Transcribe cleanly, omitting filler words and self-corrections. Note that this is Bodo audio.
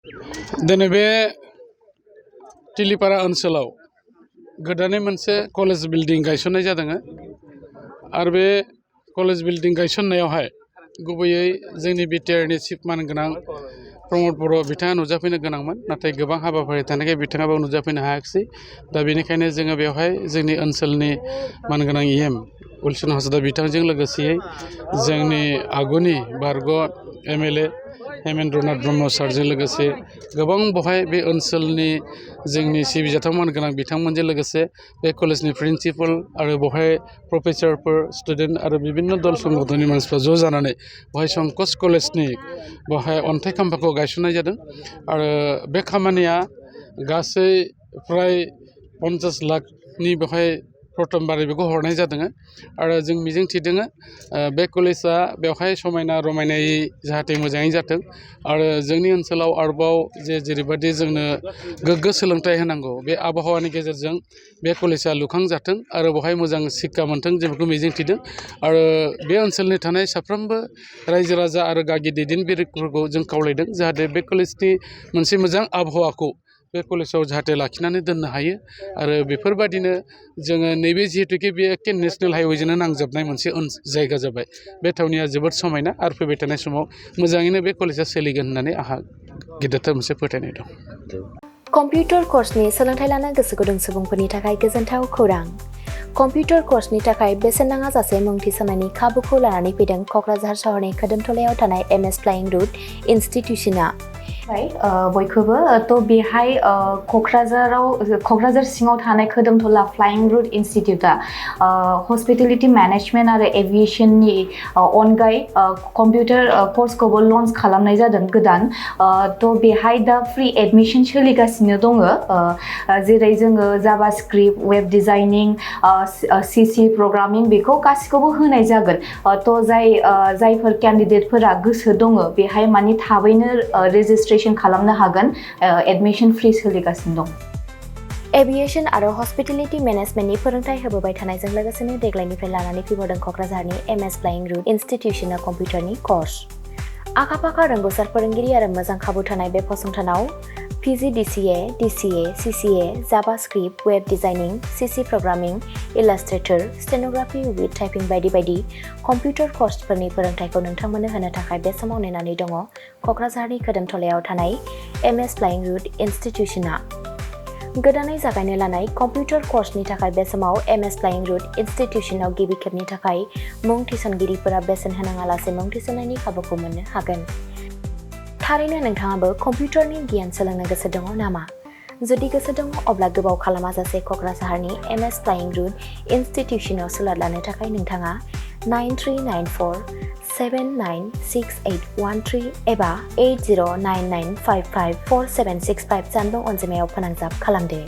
दिनै बे टिलिपारा ओनसोलाव गोदानै मोनसे कलेज बिल्डिं गायसननाय जादों आरो बे कलेज बिल्डिं गायसननायावहाय गुबैयै जोंनि बिटिआरनि चिफ मानगोनां प्रमद बर' बिथाङा नुजाफैनो गोनांमोन नाथाय गोबां हाबाफारि थानायखाय बिथाङाबो नुजाफैनो हायाखिसै दा बेनिखायनो जोङो बेवहाय जोंनि ओनसोलनि मानगोनां उलसन हासदा बिथांजों लोगोसेयै जोंनि आगुनि बारग' एमएलए हेमेन्द्रनाथ ब्रह्म सारजों लोगोसे गोबां बहाय बे ओनसोलनि जोंनि सिबिजाथाव मानगोनां बिथांमोनजों लोगोसे बे कलेजनि प्रिन्सिपाल आरो बहाय प्रफेसारफोर स्टुडेन्ट आरो बिभिन्न दल संगठननि मानसिफ्रा ज' जानानै बहाय संकस कलेजनि बहाय अन्थाइ खाम्फाखौ गायसननाय जादों आरो बे खामानिया गासै फ्राय 50 लाखनि बेवहाय प्रथमबारै बेखौ हरनाय जादों आरो जों मिजिं थिदों बे कलेजा बेवहाय समायना रमायनायै जाहाथे मोजाङै जाथों आरो जोंनि ओनसोलाव आरोबाव जेरैबायदि जोंनो गोग्गो सोलोंथाइ होनांगौ बे आबहावानि गेजेरजों बे कलेजा लुखांजाथों आरो बेवहाय मोजां शिक्षा मोनथों जों बेखौ मिजिं थिदों आरो बे ओनसोलनि थानाय साफ्रोमबो रायजो राजा आरो गागि दैदेनगिरिफोरखौ जों खावलायदों जाहाथे बे कलेजनि मोनसे मोजां आबहावाखौ बे कलेजाव जाहाथे लाखिनानै दोननो हायो आरो बेफोरबायदिनो जोङो नैबे जिहेतुके बे एखे नेशनेल हाइवेजोंनो नांजाबनाय मोनसे जायगा जाबाय बे थावनिया जोबोद समायना आरो फैबाय थानाय समाव मोजाङैनो बे कलेजा सोलिगोन होननानै आंहा गिदिरथार मोनसे फोथायनाय दं। कम्पिउटार कर्सनि सोलोंथाइ लानो गोसो गुदुं सुबुंफोरनि थाखाय गोजोनथाव खौरां। कम्पिउटार कर्सनि थाखाय बेसेन नाङा जासे मुं थिसननायनि खाबुखौ लानानै फैदों क'क्राझार सहरनि खोदोमथलायाव थानाय एमएस फ्लाइं रुट इनस्टिट्यूशना। बयखौबो बेहाय क'क्राझार सिङाव थानाय खोदोमथला फ्लाइं रुट इनस्टिट्यूटा हस्पिटेलिटी मेनेजमेन्ट आरो एभिएशननि अनगायै कम्पिउटार कर्सखौबो लन्च खालामनाय जादों गोदान। बेहाय दा फ्रि एडमिशन सोलिगासिनो दङ जेरै जोङो JavaScript web designing CC programming बेखौ गासिखौबो होनाय जागोन। जायफोर केन्डिडेटफोरा गोसो दङ बेहाय माने थाबैनो रेजिस्ट्रेशन खालामनो हागोन। एडमिशन फ्रि सोलिगासिनो दं। एभिएशन आरो हस्पिटेलिटी मेनेजमेन्टनि फोरोंथाय होबोबाय थानायजों लोगोसेनो देग्लायनिफ्राय लानानै फैबावदों क'क्राझारनि एमएस फ्लाइं रुट इनस्टिट्यूशना कम्पिउटारनि कर्स। आखा-फाखा रोंगौसार फोरोंगिरि आरो मोजां खाबु थानाय बे फसंथानाव PGDCA, DCA, CCA, JavaScript, web designing, CC programming, illustrator, stenography with typing बायदि बायदि कम्पिउटार कर्सफोरनि फोरोंथायखौ नोंथांमोननो होनो थाखाय बे समाव नेनानै दङ क'क्राझारनि खोदोमथलायाव थानाय एमएस फ्लाइं रुट इनस्टिट्यूशना। गोदानै जागायनो लानाय कम्पिउटार कर्सनि थाखाय बे समाव एमएस फ्लाइं रुट इनस्टिट्यूशनाव गिबि खेबनि थाखाय मुं थिसनगिरिफोरा बेसेन होनाङालासे मुं थिसननायनि खाबुखौ मोननो हागोन। थारैनो नोंथाङाबो कम्पिउटारनि गियान सोलोंनो गोसो दङ नामा? जुदि गोसो दङ अब्ला गोबाव खालामाजासे क'क्राझारनि एमएस फ्लाइं रुट इनस्टिट्यूशनाव सुलाद लानो थाखाय नोंथाङा 9394796813 एबा 8099554765 जानबुं अनजिमायाव फोनांजाब खालामदो।